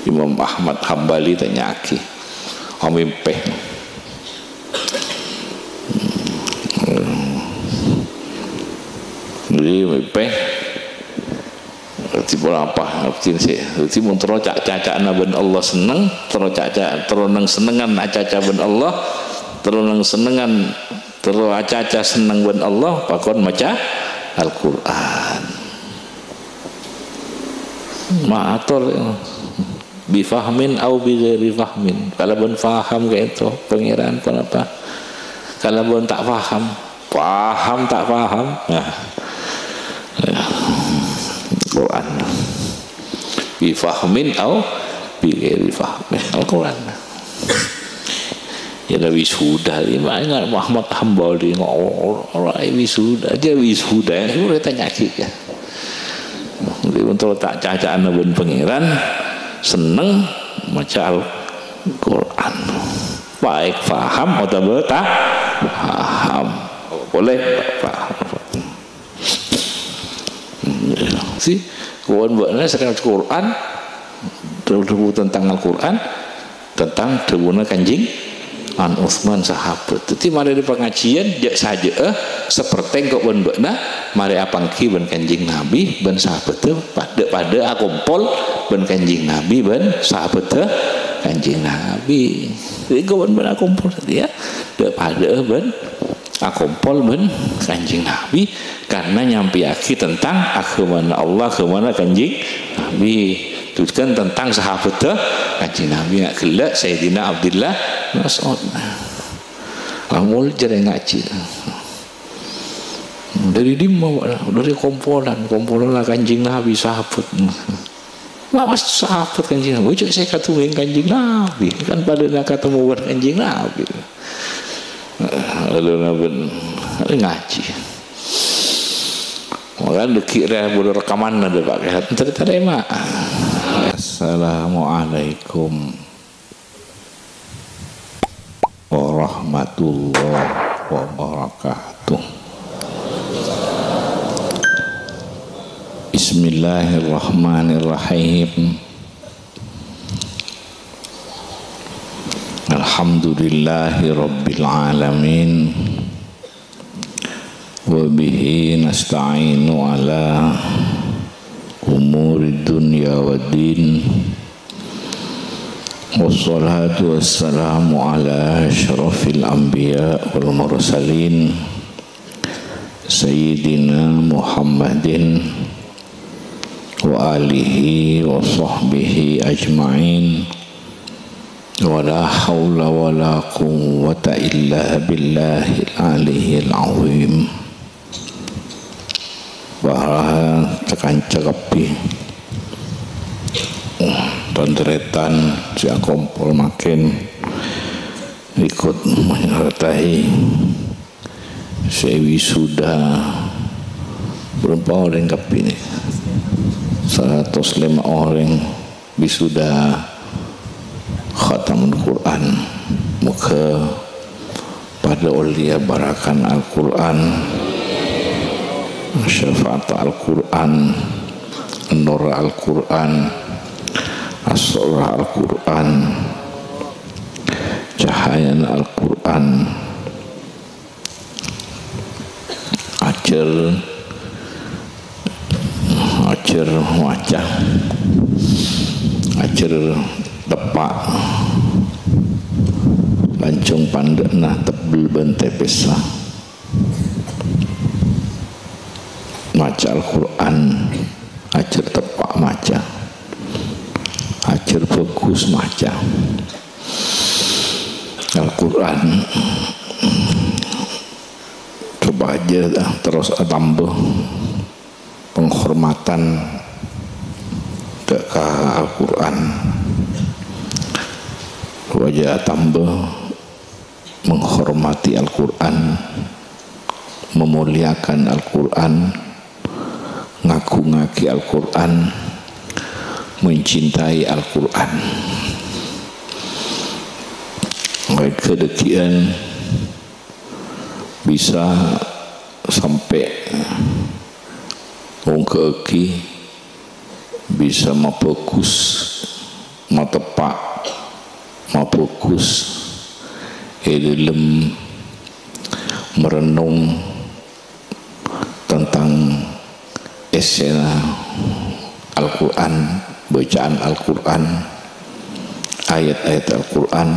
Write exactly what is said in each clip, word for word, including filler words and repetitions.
Imam Ahmad Hambali tanya'aghi. Amèmpè. Jadi, mèmpè. Dhâddhi ponapa? Dhâddhi sè, dhâddhi mon terro ca'-, caca'na bân Allah senneng, terro caca-, terro neng-sennengngan acaca bân Allah, terro neng-sennengngan, terro acaca senneng bân Allah, pakon maca Al-Qur'an. Maator, ya. Bifahmin au bighairi fahmin. Kalabân paham ka'dinto, Pangèran ponapa? Kalabân ta' paham, paham ta' paham. Nah. Ya. Quran. Bifahmin au bighairi fahmin. Al-Quran. Ya, la wisuda, lima ingat Muhammad Hambali, ora wisuda, aja wisuda, ya, udah tanya lagi, ya. Jadi, untuk ta' caca'na bân Pangèran, senneng maca Al-Quran. Baik paham otabâ ta' paham. Boleh paham. Si, kaulâ bâ'na sè maca Quran, dhâbu tentang Al-Quran, tentang dhâbuna Kanjeng An Utsman sahabat. Dhâddhi marè dâri pangajiân, jâ'-sajâ'â, sapertèng kaulâ bân bâ'na, marè apangghi bân Kanjeng Nabi, bân sahabatta, padâ-padâ akompol bân Kanjeng Nabi, bân sahabatta Kanjeng Nabi. Dhâddhi kaulâ bân bâ'na akompol, ya, padâ-padâ bân akompol bân Kanjeng Nabi, karena nyampèyaghi tentang aghâmana Allah, aghâmana Kanjeng Nabi. Terus kan tentang sahabatta Kanjeng Nabi, ya, ghellâ' Sayyidina Abdullah bin Mas'ud. Amol jârèya ngajhi. Dâri dimma, Pak? Dâri kompolan, kompolanna Kanjeng Nabi, sahabat. Wah, pas sahabat Kanjeng Nabi, cè' sè katemu Kanjeng Nabi, kan padâna katemu bân Kanjeng Nabi. Lalu nabi ngajhi. Mangkana dâgghi' rè-, buru rekaman ada, Pak. Tarèma. Assalamualaikum warahmatullahi wabarakatuh. Bismillahirrahmanirrahim. Alhamdulillahi rabbil alamin. Wa bihi nasta'inu ala umuri dunya waddin. Wassalatu wassalamu ala asyrafil anbiya wal mursalin, Sayyidina Muhammadin wa alihi wa sahbihi ajma'in. Wa la haula wa la quwwata illa billahil aliyyil azim. Para ca-kanca kabbhi, tan-tarètan sè akompol mangkèn, ikut menyertai sè wisuda, berapa orèng kabbhi nèka? Saratos lèma orèng wisuda khatamul Quran. Moghâ padâ ollèya barakan Al-Quran, syafaat Al-Quran, nur Al-Quran, asrar Al-Quran, cahayana Al-Quran. Ajhâr, ajhâr maca, ajhâr teppa', lanjhâng pandâ'na tebbel bân tèpèssa. Maca Al-Qur'an, ajhâr teppa' maca, ajhâr bhâghus maca. Al-Qur'an, coba aja terros atamba penghormatan ka Al-Qur'an. Coba aja atamba menghormati Al-Qur'an, memuliakan Al-Qur'an, ngagungngaghi Al-Qur'an, mencintai Al-Qur'an. Mèghâ dhâggi'ân bisa sampè' ongghâ'aghi, bisa mabhâghus mateppa', mabhâghus è dhâlem marennong tentang essèna Al-Qur'an, bacaan Al-Qur'an, ayat-ayat Al-Qur'an,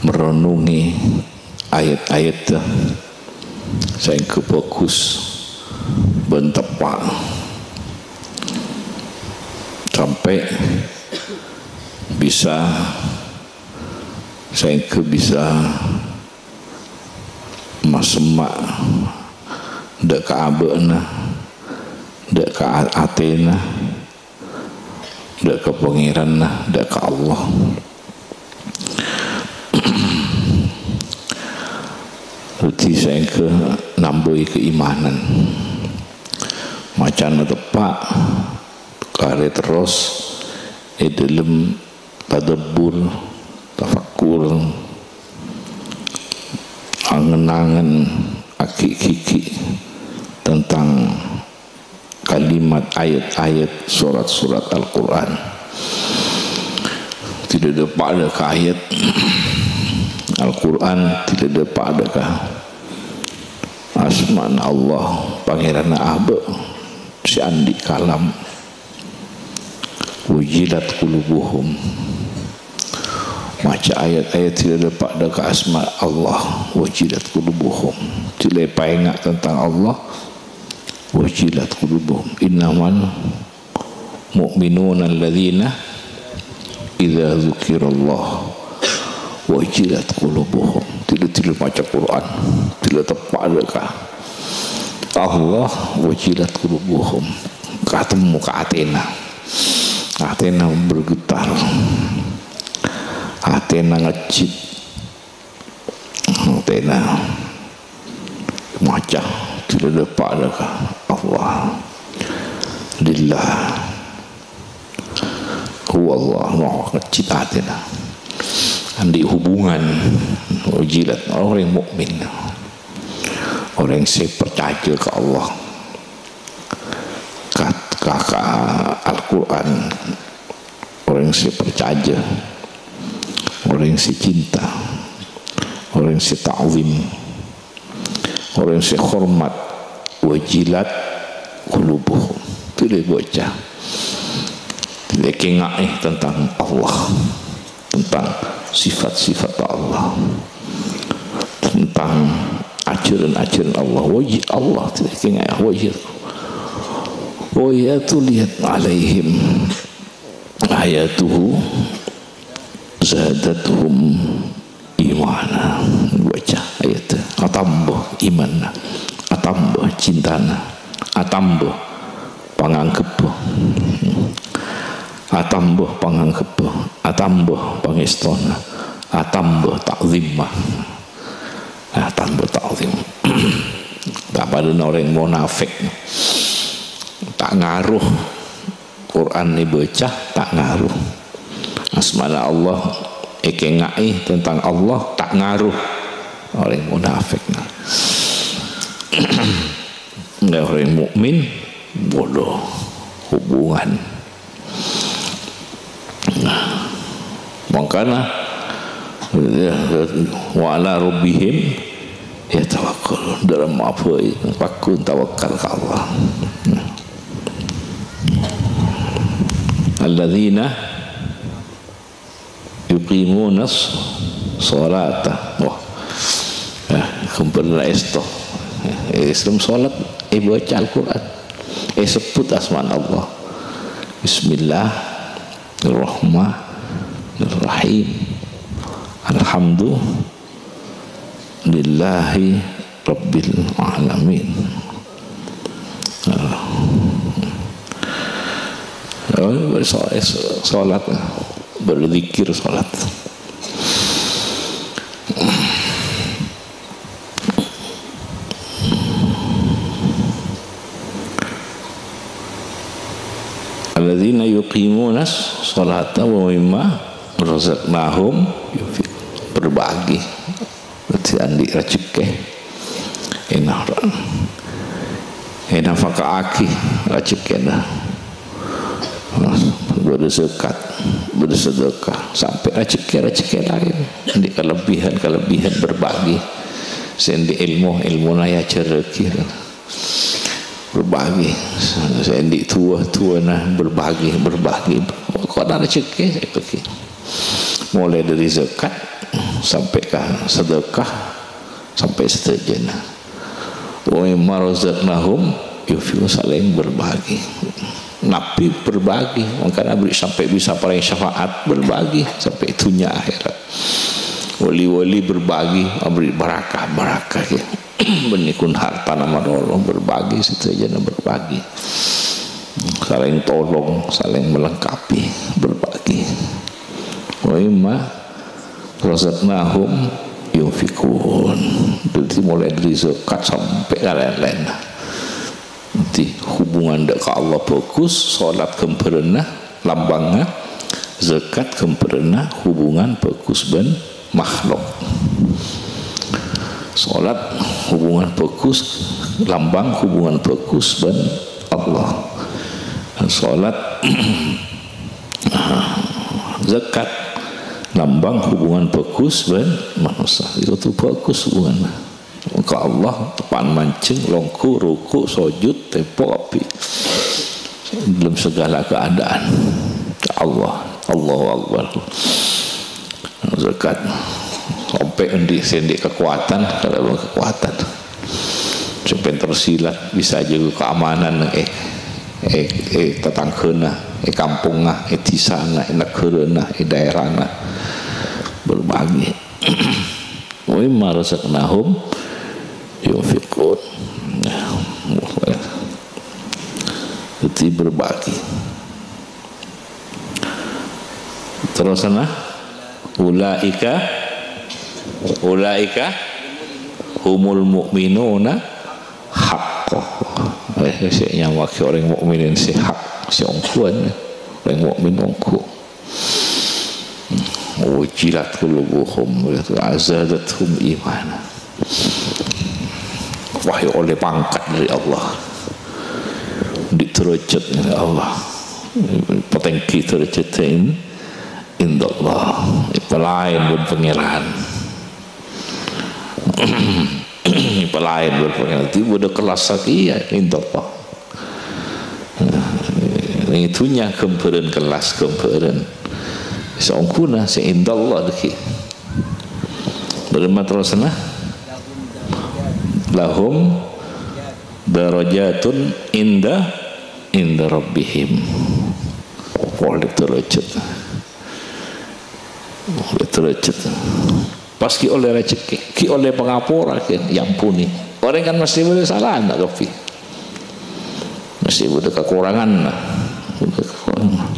marennongè ayat-ayatta saèngghâ bhâghus bân teppa', sampè' bisa, saèngghâ bisa masemma' dâ' ka abâ'na, dâ' ka a-, atèna, dâ' ka Pangèranna, dâ' ka Allah. Dhâddhi saèngghâ nambâi kaimanan. Macana teppa', karè terros è dhâlem tadabbur, tafakkur, angen-angen, aghi'-ghighi' tentang kalimat ayat-ayat surat-surat Al-Qur'an. Tidak ada pada ka ayat Al-Qur'an, tidak ada pada ka asmana Allah, Pangèranna abâ' sè andi' kalam. Wajilat qulubuhum. Maca ayat-ayat sè dâpa' dâ' ka asma Allah, wajilat qulubuhum. Sè la èpaènga' tentang Allah, wajilat qulubuhum. Innamal mu'minuna alladzina idza dzukirallah wajilat qulubuhum. Sè la, sè la maca Qur'an, sè la teppa' dâ' ka Allah, wajilat qulubuhum. Katemmo ka atèna. Atèna bergetar. Atèna ngejjit. Atèna maca, sè la dâpa' dâ' ka Allah. Lillah. Huwallah, mau ngejjit atèna. Andi' hubungan, wajilat, orèng mukmin. Orèng sè parcajâ ka Allah. Ka, ka, ka Al-Qur'an. Orèng sè parcajâ. Orèng sè cinta. Orèng sè ta'zim. Orèng sè hormat, wajilat qulubuhum. Sè la èbâca. Sè la èkènga'è tentang Allah, tentang sifat-sifat Allah, tentang ajhârân-ajhârân Allah. Waji-, Allah sè la èkènga'è, waji-, wa idza tuliyat 'alaihim ayatuhu zadatuhum imana. Baca ayat, atamba imanna, atamba cintana, atamba pangangghep, atamba pangangghep, atamba pangèstona, atamba ta'zimma. Atamba ta'zim. Ta' padâna orèng monafèk. Ta' ngaruh. Qur'an èbâca ta' ngaruh. Asmana Allah èkènga'è tentang Allah ta' ngaruh. Orèng monafèk. Orèng mukmin, bâdâ hubungan. Mangkana, wa 'ala rabbihim yatawakkalun. Dâlem abâi, pakun tawakal ka Allah. Alladzina yuqimunas sholata. Wah. Eh, kembali èsto. Eh, sebelum sholat, eh, baca Al-Quran. Eh, sebut asma Allah. Bismillahirrahmanirrahim. Alhamdu lillahi rabbil alamin. Oh, so-, so-, sholat, berzikir sholat. Alladzina yuqimuna sholata wa mimma razaqnahum yunfiqun. Berbagi. Berarti andi' rajhekkè. Èna-, ènafaka'aghi rajhekkèna. Bâdâ zakat. Bersedekah, sampè' rajhekkè-rajhekkè laèn. Andi' kalebbihan-kalebbihan berbagi. Sè andi' èlmo, èlmona èajhârraghi. Berbagi. Sè andi' du'a, du'ana berbagi, berbagi. Pokokna rajhekkè, sè bagi. Mulai dari zakat, sampè' ka sedekah, sampè' sadhâjâna. "Wa mimma razaqnahum yunfiqun", saling berbagi. Nabi berbagi, mangkana aberri' sampè' bisa parèng syafaat, berbagi sampè' dhunnya akhèrat. Wali-wali berbagi, aberri' barakah, barakah, ya. Bânnè kun hartana malolo, berbagi, sadhâjâna berbagi. Saling tolong, saling melengkapi, berbagi. "Wa mimma razaqnahum yunfiqun". Dhâddhi, mulai dari zakat sampè' ka laèn-laèn. Dhâddhi, hubungan dâ' ka Allah bagus, salat ghâmbhârânna, lambângnga, zakat ghâmbhârânna hubungan bagus bân makhluk. Salat hubungan bagus, lambâng hubungan bagus bân Allah. Salat, zakat, lambâng hubungan bagus bân manossa. Itu bagus hubungannya. Ka Allah, teppa'an manjheng, longghu, ruku', sojud, tempo kabbhi. Dalam segala keadaan. Ka Allah, Allahu Akbar. Zakat. Sampè' andi' sè andi' kakowadhân, kalabân kakowadhân. Sè pènter silat, bisa jâgâ keamanan, eh, eh, eh, tatangghâna, eh, kampongnga, eh, dhisana, eh, naghârâna, eh, daerahna. Berbagi. "Wa mimma razaqnahum yunfiqun". Nah, dhâddhi berbagi. Terus ana, "Ulaika, ulaika humul mu'minuna haqqo". Eh, sè nyamana orèng mukminin sè hak, sè ongghuwân, orèng mukmin ongghu. "Wajilat qulubuhum wa zadathum imana". Wahyu ollè pangkat dâri Allah. Andi' dârâjhât dâri Allah. Patèngghi dârâjhât in-, indallah. Palaèn bân Pangèran. Palaèn bân Pangèran. Dhâddhi bâdâ kellas sakèya indallah. Neng dhunnya ghâmbhârân kellas, ghâmbhârân. Sè ongghuwân, sè indallah dhâggi'. Bârâmma terrosna? "Lahum darajatun inda, inda rabbihim". Polè dârâjhât. Polè dârâjhât. Pas ghi' ollè rajhekkè, ghi' ollè pangapora, ghi' èamponè. Orèng kan mestè bâdâ salana kabbhi. Mestè bâdâ kakoranganna. Bâdâ kakorangan.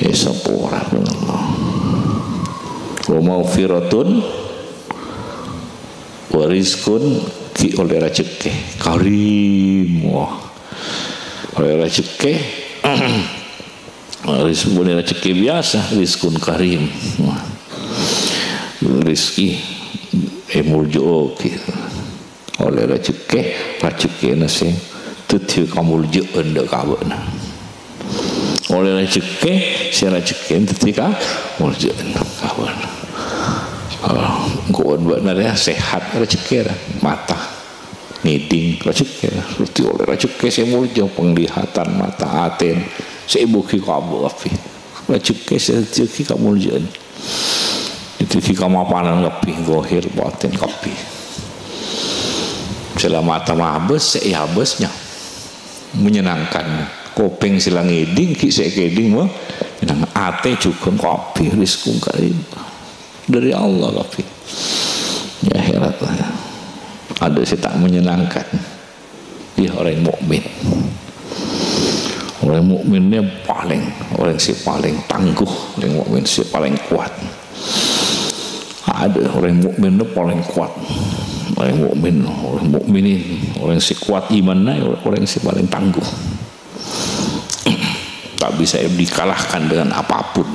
Èsapora bân Allah. "Wa maghfiratun wa rizqun", ghi' ollè rajhekkè. Karim. Wah. Ollè rajhekkè. Rizq-, bânnè rajhekkè biyasa, rizqun karim. Rizki èmoljâ'âghi. Ollè rajhekkè, rajhekkèna sè dhâddhiyâ kamoljâ'ân dâ' ka bâ'na. Ollè rajhekkè, sè rajhekkèna dhâddhi kamoljâ'ân dâ' ka bâ'na. Ah, engko' bâ'na rèya sehat rajhekkèna, mata. Ngèdhing rajhekkè, dhâddhi ollè rajhekkè sè moljâ, penglihatan, mata, atèn, sè èbâghi ka Allah kabbhi. Rajhekkè sè èdhâddhiyâghi kamoljâ'ân. Èdhâddhiyâghi kamapanan kabbhi, zahir, bathin kabbhi. Sè la mata mabâs, sè èabâs nya-, menyenangkan. Kopèng sè la ngèdhing, ghi' sè èkèdhing, ma-, menyenangkan. Atè jhughân kabbhi, rizqun karim. Dâri Allah kabbhi. È akhèrat, adâ' sè ta' menyenangkan. Iyâ, orèng mukmin. Orèng mukmin nèka palèng, orèng sè palèng tangguh, orèng mukmin sè palèng kowat. Adâ', orèng mukmin nèka palèng kowat. Orèng mukmin, orèng mukminin, orèng sè kowat imanna, orèng sè palèng tangguh. Tak bisa dikalahkan dengan apapun.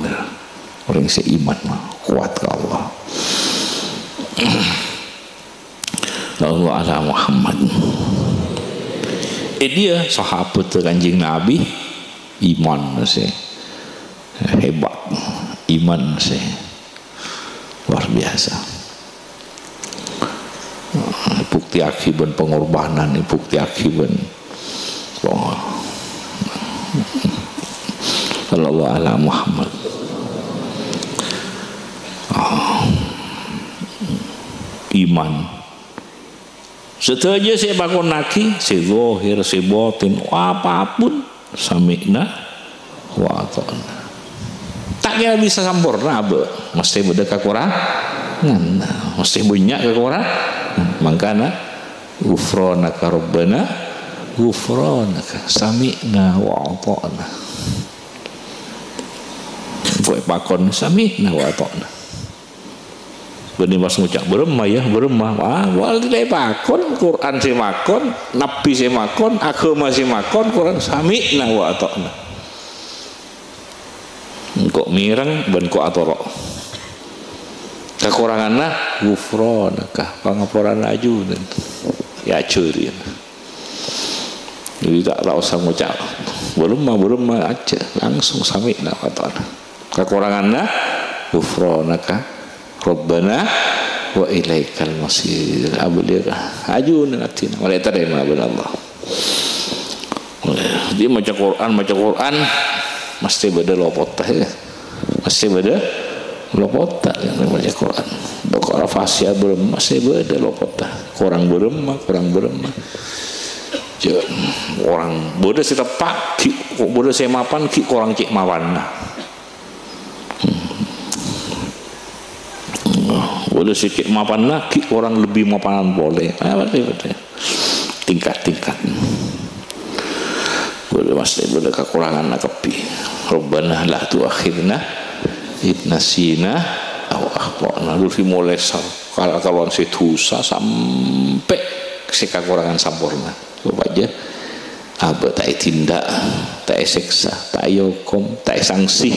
Orèng sè iman, kowat ka Allah. Sallallahu ala Muhammad. È dâddi sahabat Kanjeng Nabi, iman sè Hebat. Iman sè luar biasa. Èbuktèyaghi bân pangorbanan, èbuktèyaghi bân, oh, sallallahu ala Muhammad. Oh. Iman. Sadhâjâ sè èpakonnaghi, sè zahir, sè batin, apapun, sami'na wa ata'na. Ta' kèra bisa samporna, abâ'. Mestè bâdâ kakorangan. Mestè bânnya' kakorangan. Mangkana, ghufranaka Rabbana, ghufranaka. Sami'na wa ata'na. Engko' èpakon, sami'na wa ata'na. Bânnè pas ngoca', "Bârâmma, yâ, bârâmma." Wah, wal la èpakon, Qur'an sè makon, nabbhi sè makon, aghâma sè makon, Qur'an, "Sami'na wa ata'na." Engko' mèreng bân engko' atoro'. Kakoranganna, ghufranaka, pangaporana ajunan. Yâ, ajhâri. Jadi, ta', ta' osa ngoca', "Bârâmma, bârâmma," ajhâ', langsung, "Sami'na wa ata'na." Kakoranganna, "Ghufranaka Rabbana wa ilaikal masir." Abâli ka ajunan abdhina, malè tarèma bân Allah. Jadi, maca Qur'an, maca Qur'an, mestè bâdâ lopotta, yâ. Mestè bâdâ lopotta, yâ, maca Qur'an. Baqarah, Fatiha, bârâmma, mestè bâdâ lopotta. Korang bârâmma, korang bârâmma. Jâ-, korang bâdâ sè teppa', ghi', bâdâ sè mapan, ghi' korang cè' mapanna. Bâdâ sè cè' mapanna, ghi' korang lebbi mapanan polè. Ah, bâdâ, bâdâ. Tingkat-tingkat. Bâdâ mestè bâdâ kakoranganna kabbhi. Rabbana la tu'akhidna in nasina aw akhta'na. Dâri molaè sa-, kal-, kalabân sè dhusa sampè' sè kakorangan samporna. Sopajâ abâ' ta' ètindak, ta' èsèksa, ta' èokom, ta' èsangsi.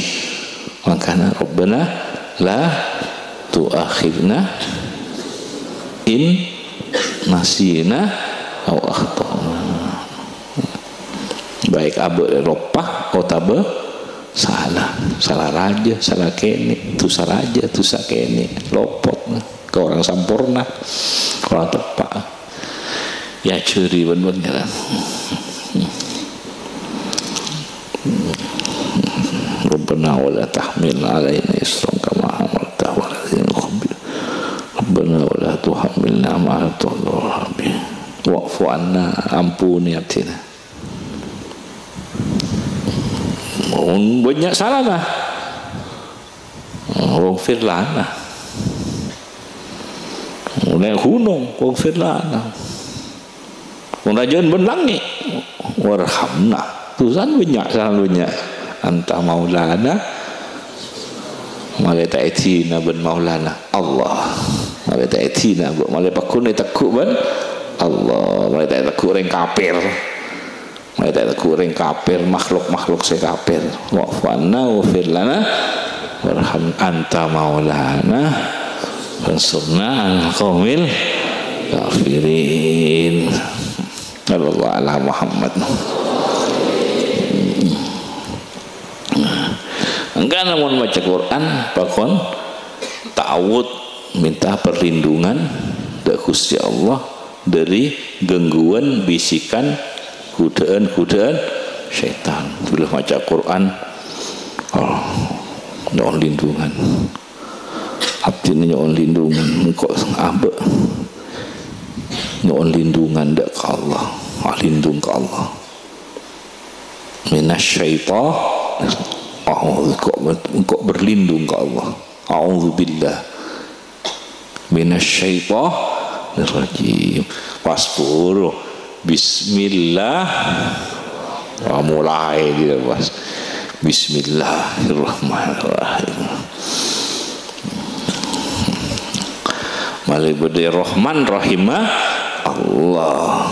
Mangkana, Rabbana la tu'akhidna in nasina aw akhta'na. Baik abâ' loppa otabâ sala, sala rajâ, sala kènè', dhusa rajâ, dhusa kènè', lopot, korang samporna, korang teppa'. Yâ, ajhâri bân Pangèran. Rabbana wa la tahmil alaina isran kama hamaltahu ala ladzina min qablina. Rabbana wa la tuhammilna ma la taqata lana bih. Wa'fu anna, ampunè abdhina. Mon bânnya' salana, waghfir lana. Mon è ghunong, waghfir lana. Mon rajâân bân langngè', warhamna. Dhusana bânnya', salana bânnya'. Anta maulana, malè ta' èdina bân maulana. Allah. Malè ta' èdina, Bu. Malè pagghun ètegghu' bân Allah. Malè ta' ètegghu' orèng kafir. Malè ta' ètegghu' orèng kafir, makhluk-makhluk sè kafir. Wa'fu anna waghfir lana warham anta maulana fansurna 'alal qaumil kafirin. Sallallahu ala Muhammad. Engghâ, namong maca Qur'an, pakon ta'awudz, minta perlindungan dâ' Ghustè Allah dâri gangguan bisikan, godhâ'ân-godhâ'ân sètan. Bilâ maca Qur'an, oh, nyo'on lindungan. Abdhina nyo'on lindungan, engko' abâ'. Nyo'on lindungan dâ' ka Allah. Alindung ka Allah. Minasyaitan. Oh, engko', engko' berlindung ka Allah. A'udzubillah minasyaitonirrajim. Pas buru, bismillah. Wah, mulai dia, pas. Bismillahirrahmanirrahim. Malè bâdâ Rahman, Rahimah, Allah.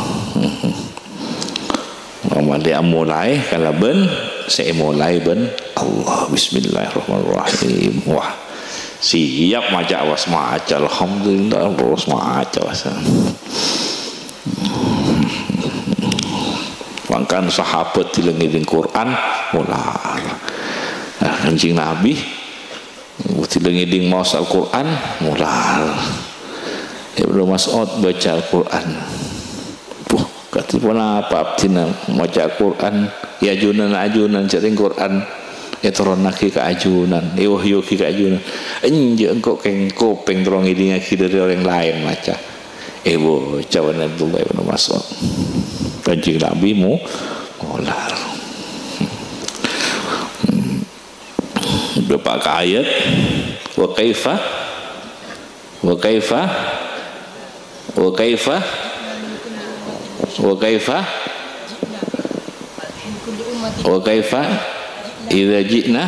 Malè amolaè kalabân sè èmolaè bân Allah. Bismillahirrahmanirrahim. Wah, siap maca, pas maca. Alhamdulillah, terros maca, pas. Mangkana sahabat dilèng-ngèlèng Qur'an, molar. Nah, Kanjeng Nabi, budi ngèdhing maos Al-Qur'an, molar. Ibnu Mas'ud baca Al-Qur'an. Wah, kadhi ponapa abdhina maca Al-Qur'an? È ajunan-ajunan jhâ' rèng Qur'an ètoronnaghi ka ajunan, èwahyuaghi ka ajunan. Enjâ' engko' kèng-, kopèng terro ngèdhingaghi dhâri orèng laèn maca. Èbâca bân Abdullah ibnu Mas'ud. Kanjeng Nabi mo-, molar. Hmm. Dâpa' ka ayat. Wa kaifa? Wa kaifa? Wa kaifa? Wa kaifa? Wa kaifa idza ji'na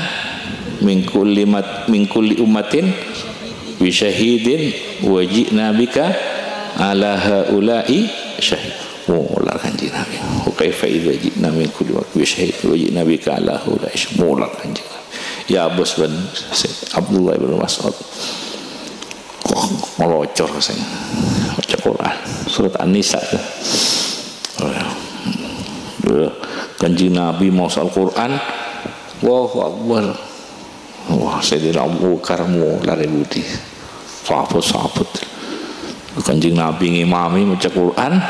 min kulli mat-, min kulli ummatin bi syahidin wa ji'na bika ala haula'i syahid. Molar Kanjeng Nabi. Wa kaifa idza ji'na min kulli ummatin bi syahid wa ji'na bika ala haula'i syahid. Molar Kanjeng Nabi. Yâ, bos bân Abdullah bin Mas'ud. Wah, ngalocor sèng maca Qur'an. Surat An-Nisa. Oh, ya. Kanjeng Nabi maos Al-Qur'an. Allahu Akbar. Wah, Sayyidina Abu Bakar molar è budi. Sahabat-sahabat. Kanjeng Nabi ngimami maca Qur'an.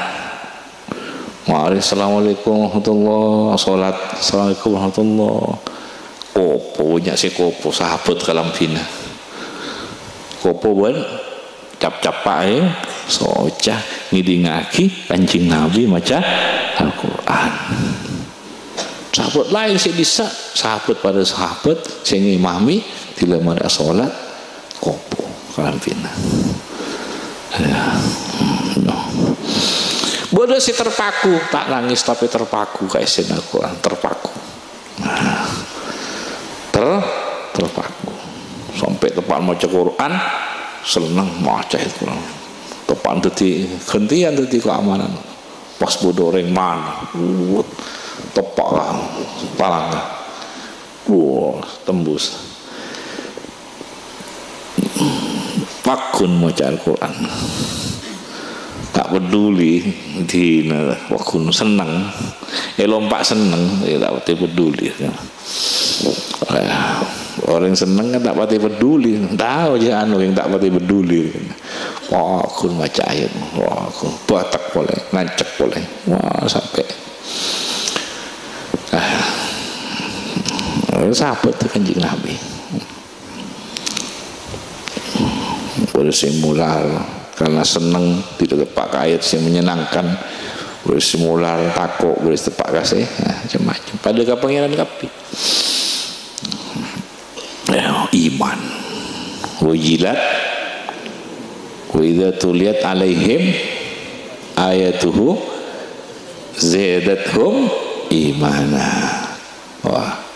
Marè, "Assalamualaikum warahmatullah." Salat, "Assalamualaikum warahmatullah." Kopo, bânnya' sè kopo, sahabat kalambhina. Kopo bân cap-cappa'è, soca ngèdhingaghi Kanjeng Nabi maca Al-Qur'an. Sahabat laèn sè bisa, sahabat padâ sahabat sè ngimami, dhilâ marè asolat, kopo kalambhina. Ya. No. Bâdâ sè terpaku, ta' nangès tapè terpaku ka essèna Al-Qur'an, terpaku. Nah, ter-, terpaku. Sampè' teppa'an maca Qur'an, senneng maca Qur'an. Teppa'an dhâddhi, ghântèyan dhâddhi keamanan. Pas bâdâ orèng mano, wut, teppa' ka palangka. Wah, tembus. Pagghun maca Al-Qur'an. Ta' peduli, dhina pagghun senneng. Èlompa' senneng, ya ta' patè peduli. Eh, orèng senneng kan ta' patè peduli. Tao jâ' anu yang ta' patè peduli. Pagghun maca ayat. Pagghun. Batek polè, ngancèk polè. Wah, sampè'. Ah. Sahabat Kanjeng Nabi. Bâdâ sè molar karena senneng, dhilâ teppa' ka ayat sè menyenangkan. Bâdâ sè molar tako', bâdâ sè teppa' ka sè, nah, macem-macem. Padâ ka Pangèran kabbhi. Ya, iman. Wajilat. Wa idza tuliyat 'alaihim ayatuhu zadatuhum imana. Wah.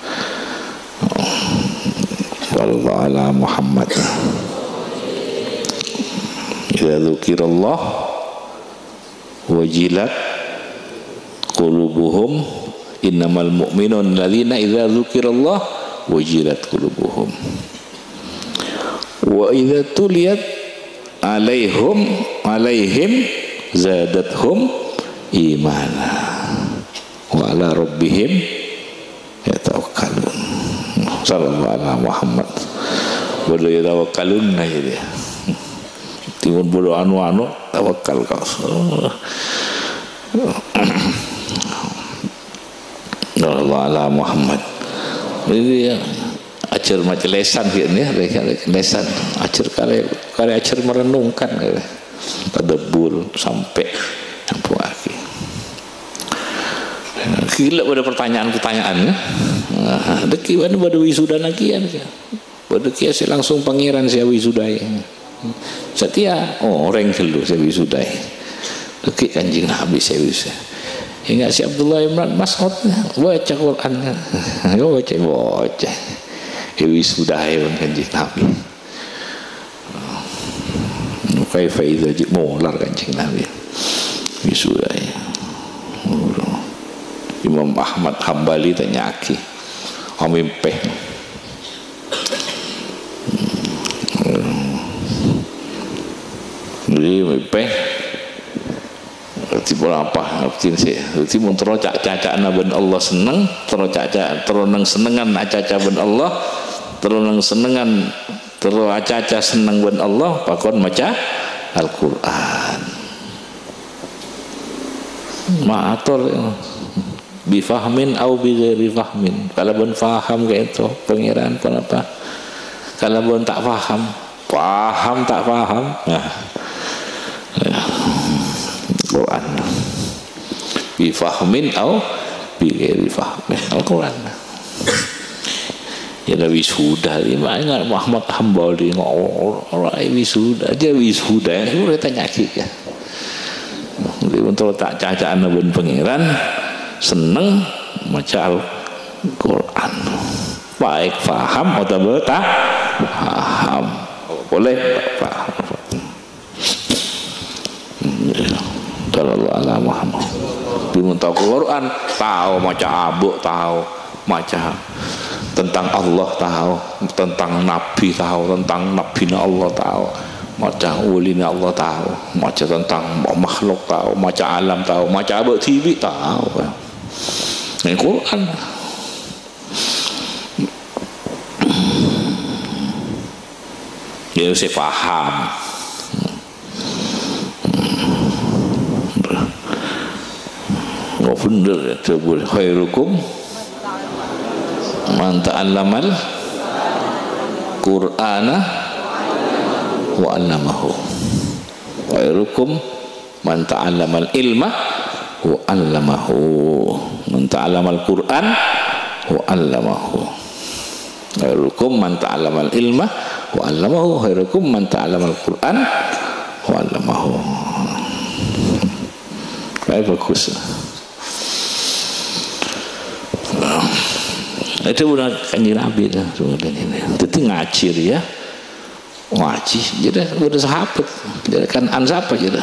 Sallallahu ala Muhammad. Idza dzukirallah wajilat qulubuhum, innamal mu'minuna alladzina idza dzukirallah wajilat qulubuhum. Wa idza tuliyat 'alaihum, 'alaihim zadatuhum imana. Wa 'ala rabbihim yatawakkalun. Sallallahu ala Muhammad. Bâdâ yatawakkalun aja dia. Timun bâdâ anu-anu, tawakal ka Allah. Sallallahu ala Muhammad. Jadi ya, ajhâr maca lèsan gitu ya, lèsan. Ajhâr karè, karè ajhâr merenungkan gitu. Tadabbur sampè' nyambuwâghi. Ghilâ bâdâ pertanyaan-pertanyaan, ya. Nah, dâgghi' bâdâ, bâdâ wisudana kèya, ya. Bâdâ kèya sè langsung Pangèran sè awisudai. Satèya orèng ghâllu sè awisudai. Dâgghi' Kanjeng Nabi sè wisudai. Enggak si Abdullah bin Mas'ud, baca Quran. Yo, baca, baca. Awisudai bân Kanjeng Nabi. Kaifa idza ji-, molar Kanjeng Nabi. Wisuda, ya. Imam Ahmad Hambali tanya'aghi. Amimpè. Jadi, mimpè. Dhâddhi ponapa? Dhâddhi sè, dhâddhi mon terro ca'-, caca'na bân Allah senneng, terro caca-, terro neng-sennengngan acaca bân Allah, terro neng-sennengngan, terro acaca senneng bân Allah, pakon maca Al-Qur'an. Maator, ya. Bifahmin au bighairi fahmin. Kalabân faham ka'dinto, Pangèran ponapa? Kalabân ta' faham, faham ta' faham. Nah. Ya. Qur'an. Bifahmin au bighairi fahmin. Al-Qur'an. Ya, la wisuda, lima ingat Muhammad Hambali, ngo-, ora wisuda, aja wisuda, ya, ora tanya lagi, ya. Jadi, untuk ta' caca'na bân Pangèran, senneng maca Al-Qur'an. Baik paham otabâ ta' paham. Boleh paham. Sallallahu ala Muhammad. Bimènta Qur'an, tao maca abuk, tao maca tentang Allah, tao tentang Nabi, tao tentang Nabina Allah, tao maca walina Allah, tao maca tentang makhluk, tao maca alam, tao maca abuk dhibi', tao. Neng Qur'an. Ya, sè paham. Oh, bhender, ya, coba. "Khairukum man ta'allamal Qur'ana wa 'allamahu." "Khairukum man ta'allamal ilma wa 'allamahu." Man ta'allamal Qur'an wa 'allamahu. "Khairukum man ta'allamal ilma wa 'allamahu." "Khairukum man ta'allamal Qur'an wa 'allamahu." Baik, bagus. Nah, itu benar Kanjeng Nabi, dah, sebenarnya ini. Jadi ngaji, ya. Ngaji, jadi udah sahabat. Jadi kan an sapa jadi?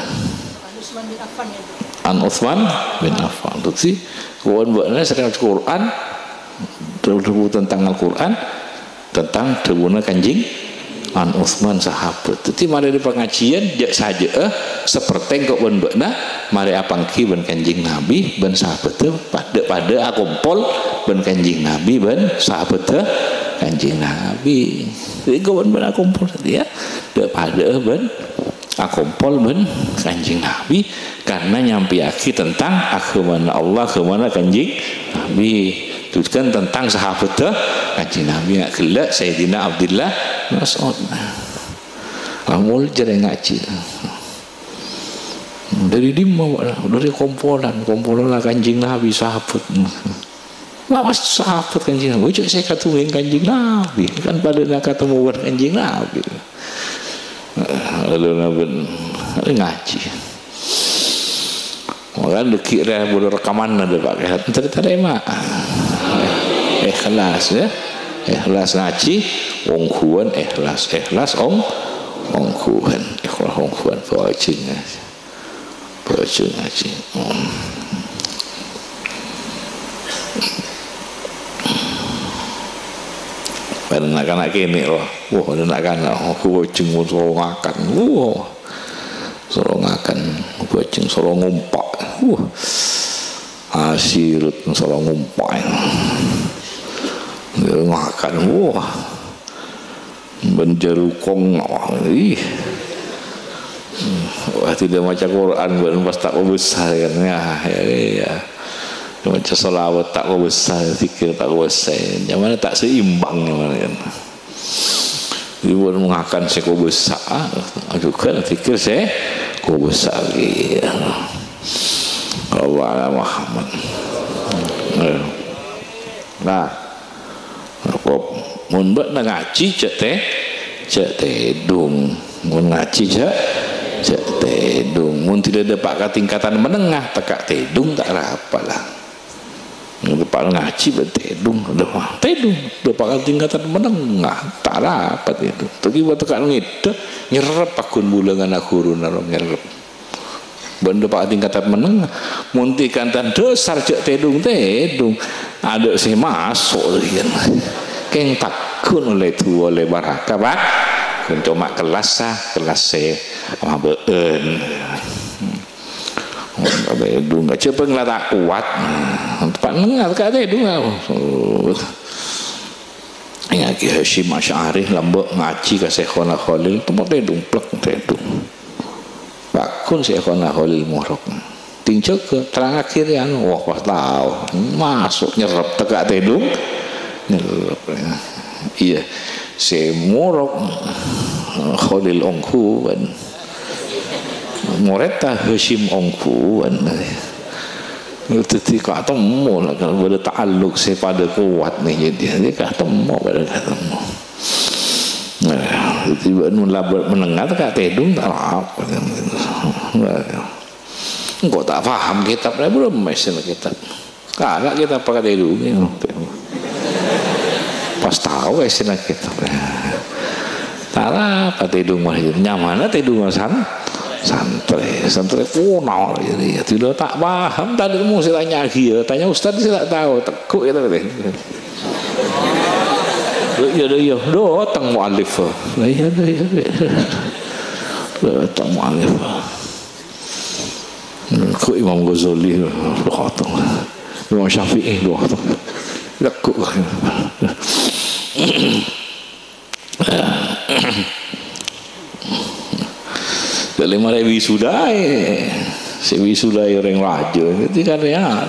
An Utsman bin Affan. Jadi, kawan bâ'na sering ngaji Qur'an, dâbu tentang Al-Qur'an, tentang dâbuna Kanjeng an Utsman sahabat. Jadi, marè di pengajian, jhâ' sajâ'â, seperti engko' bân bâ'na, marè apangghi bân Kanjeng Nabi, bân sahabatta, padâ-padâ akompol bân Kanjeng Nabi, bân sahabatta Kanjeng Nabi. Jadi, engko' bân bâ'na akompol, ya. Dâ-, padâ bân akompol bân Kanjeng Nabi, karena nyampèyaghi tentang aghâmana Allah, aghâmana Kanjeng Nabi. Teruskan tentang sahabatta Kanjeng Nabi, nga' ghellâ' Sayyidina Abdullah bin Mas'ud. Amol jârèya ngaji. Dâri dimma, Pak? Dâri kompolan, kompolanna Kanjeng Nabi, sahabat. Lawas sahabat Kanjeng Nabi, ojo sè katemu Kanjeng Nabi, kan padâna katemu bân Kanjeng Nabi. Lalu nabi ngaji. Maka dâggi' rè buru rekaman ada Pak Kèyaè. Entar tarèma. Ikhlas, ya. Ikhlas ngaji, ongghuwân ikhlas, ikhlas ong-, ongghuwân, ikhlas ongghuwân, bajing ngaji. Baju ngaji. Hmm. Bân na'-kana' kènè', wah. Wah, bân na'-kana', wah, bajing soro ngakan. Wah. Soro ngakan, bajing soro ngompa'. Wah. Asirut soro ngompa'. Ngakan, wah. Bân jhârukong, wah, ih. Wah, tidak maca Qur'an, bân pas ta' kobâsa, kan. Ya, ya, ya. Maca sholawat ta' kobâsa, zikir ta' kobâsa. Nyamana ta' seimbang, nyamana, kan. Jadi, bân ngakan sè kobâsa, ah, jhughân zikir sè kobâsa, ya. Allah ala Muhammad. Nah. Mon bâ'na ngajhi, jhâ' tè-, jhâ' tèdung. Mon ngajhi, jhâ', jhâ' tèdung. Mon dhilâ dâpa' ka tingkatan menengah, tekka' tèdung ta' arapa la. Mon dâpa' ngajhi, bâ' tèdung. Dâpa', tèdung. Dâpa' ka tingkatan menengah, ta' arapa tèdung. Tèghi bâ' tekka' ngèdhâ, nyerrep paggun bulânganna ghuruna, nyerrep. Bâ' dâpa' tingkatan menengah. Mon tingkatan dhâsar jhâ' tèdung-tèdung. Adâ' sè maso' rèya. Kèng paggun ollè du'a, ollè baraka, Pak. Ghun coma kellas, ah, kellas sè mabâ'ân. Tèdung, jhâ' bhâi la ta' kowat. Teppa'na nèngal ka tèdung. Ènggi Hasyim Asy'ari lambâ' ngajhi ka Syaikhona Kholil, temmo tèdung, plek, tèdung. Pagghun Syaikhona Kholil morok. Ding jâgâ, terrangaghi rè anu, wah, pas tao. Maso' nyerrep tekka' tèdung. Nyerrep. Iyâ, sè morok Kholil ongghuwân. Morèdda Hasyim ongghuwân. Dhâddhi katemmo la, kan bâdâ ta'alluk sè padâ kowat nè, jadi, jadi katemmo, padâ katemmo. Nah, dhâddhi bâ'na mon labâr menengnga tekka' tèdung ta' arapa. Engko' ta' paham kitab, la bârâmma èssèna kitab. Kala' kitab apa katèdungè. Pas tao èssèna kitab. Ta' arapa tèdung mah, nyamana tèdung san-, santrè. Santrè kuno, jadi, ya, tidak ta' paham, tadâ' mung sè tanya'aghi, ya. Tanya ustad sè ta' tao, teggu' ya, tapi. Iyâ, iyâ, dâteng mu'allif. Lah, iyâ, iyâ, iyâ. Dâteng mu'allif. Kok Imam Ghazali, dâteng. Imam Syafi'i, dâteng. Lah, kok. Dâlem arè wisudaè. Sè wisudaè orèng rajâ. Dhâddhi kan ya.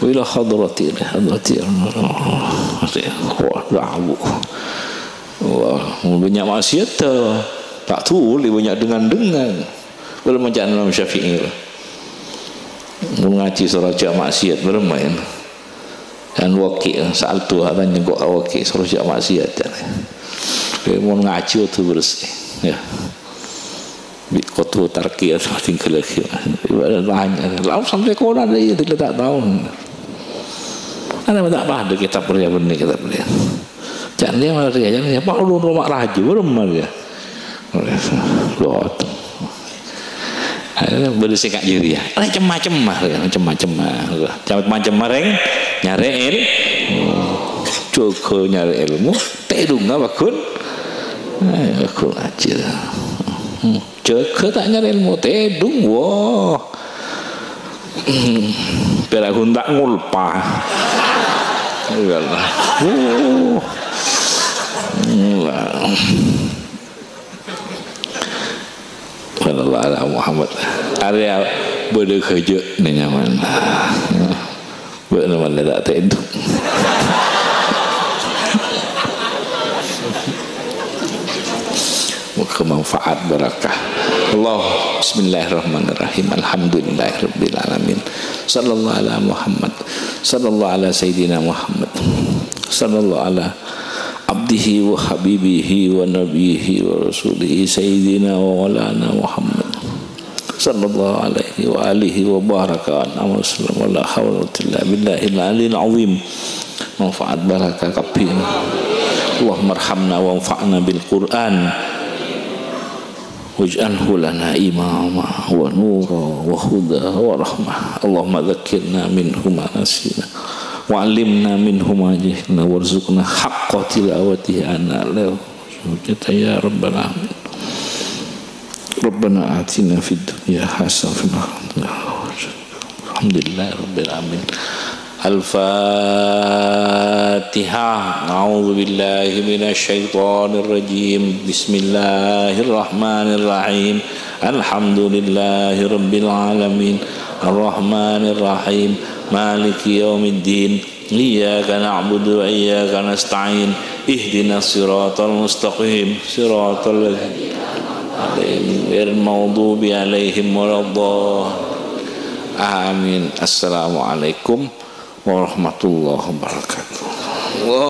Wa ila hadrati, hadrati. Wah, gabuk. Wah, bânnya' maksiat, ta' dhuli bânnya' dengan-dengan. Bârâmma ca'na Imam Syafi'i. Mon ngajhi soro jhâ' maksiat, bârâmma, ya. Kan Waki', sa'al du'a, tanya kok Waki', soro jhâ' maksiat, jârèya. Mon ngajhi kodhu bersih, ya. Bi' kodhu tarki atau tinggal lagi. Ibarat tanya, "Lah, sampai kono ada ya, tidak tak tahu." Ana ta' padâ kitab rèya bânnè kitab rèya. Ca'na rèya malar rèya, ca'na rèya, "Pak, ulun roma rajâ, bârâmma rèya?" Lot. Bâdâ sè ka' jârèya. Rè cem-macem mah, cem-macem mah. Cem-macem mah rèng nyarè èl-, jâgâ nyarè èlmo, tèdungnga pagghun. Eh, pagghun ajâ. Hmm. Jâgâ ta' nyarè èlmo, tèdung, wah. Pèra' ghun ta' ngolpa. Ya Allah. Uh. Sallallahu ala Muhammad. Arèya bâdâ ghâjâ' nè nyaman. Bâ'na malè ta' tèdung. Moghâ manfaat barakah. Allah, bismillahirrahmanirrahim. Alhamdulillahirabbil alamin. Sallallahu ala Muhammad. Sallallahu ala Sayyidina Muhammad. Sallallahu ala abdihi wa habibihi wa nabiyihi wa rasulihi Sayyidina wa maulana Muhammad. Sallallahu alaihi wa alihi wa baraka anhu wa sallam. Wa la haula wa la quwwata illa billahil aliyil azim. Manfaat barakah kabbhi. Allahumma arhamna wanfa'na bil Qur'an. Waj'alhu lana imama wa nura wa huda wa rahmah. Allahumma dzakkirna minhu ma nasina. Wa 'allimna minhu ma jahilna. Warzuqna haqqa tilawatihi ana al-lail. Kita ya Rabbal Alamin. Rabbana atina fid dunya hasanah wa fil akhirati hasanah. Alhamdulillah Rabbil Alamin. Al-Fatihah. A'udzu billahi minasy syaithanir rajim. Bismillahirrahmanirrahim. Alhamdulillahi Rabbil Alamin. Ar-Rahmanir Rahim. Maliki yaumiddin. Iyyaka na'budu wa iyyaka nasta'in. Ihdinas siratal mustaqim. Siratal ladzina an'amta 'alaihim ghairil maghdubi 'alaihim waladdallin. Amin. Assalamualaikum warahmatullahi wabarakatuh.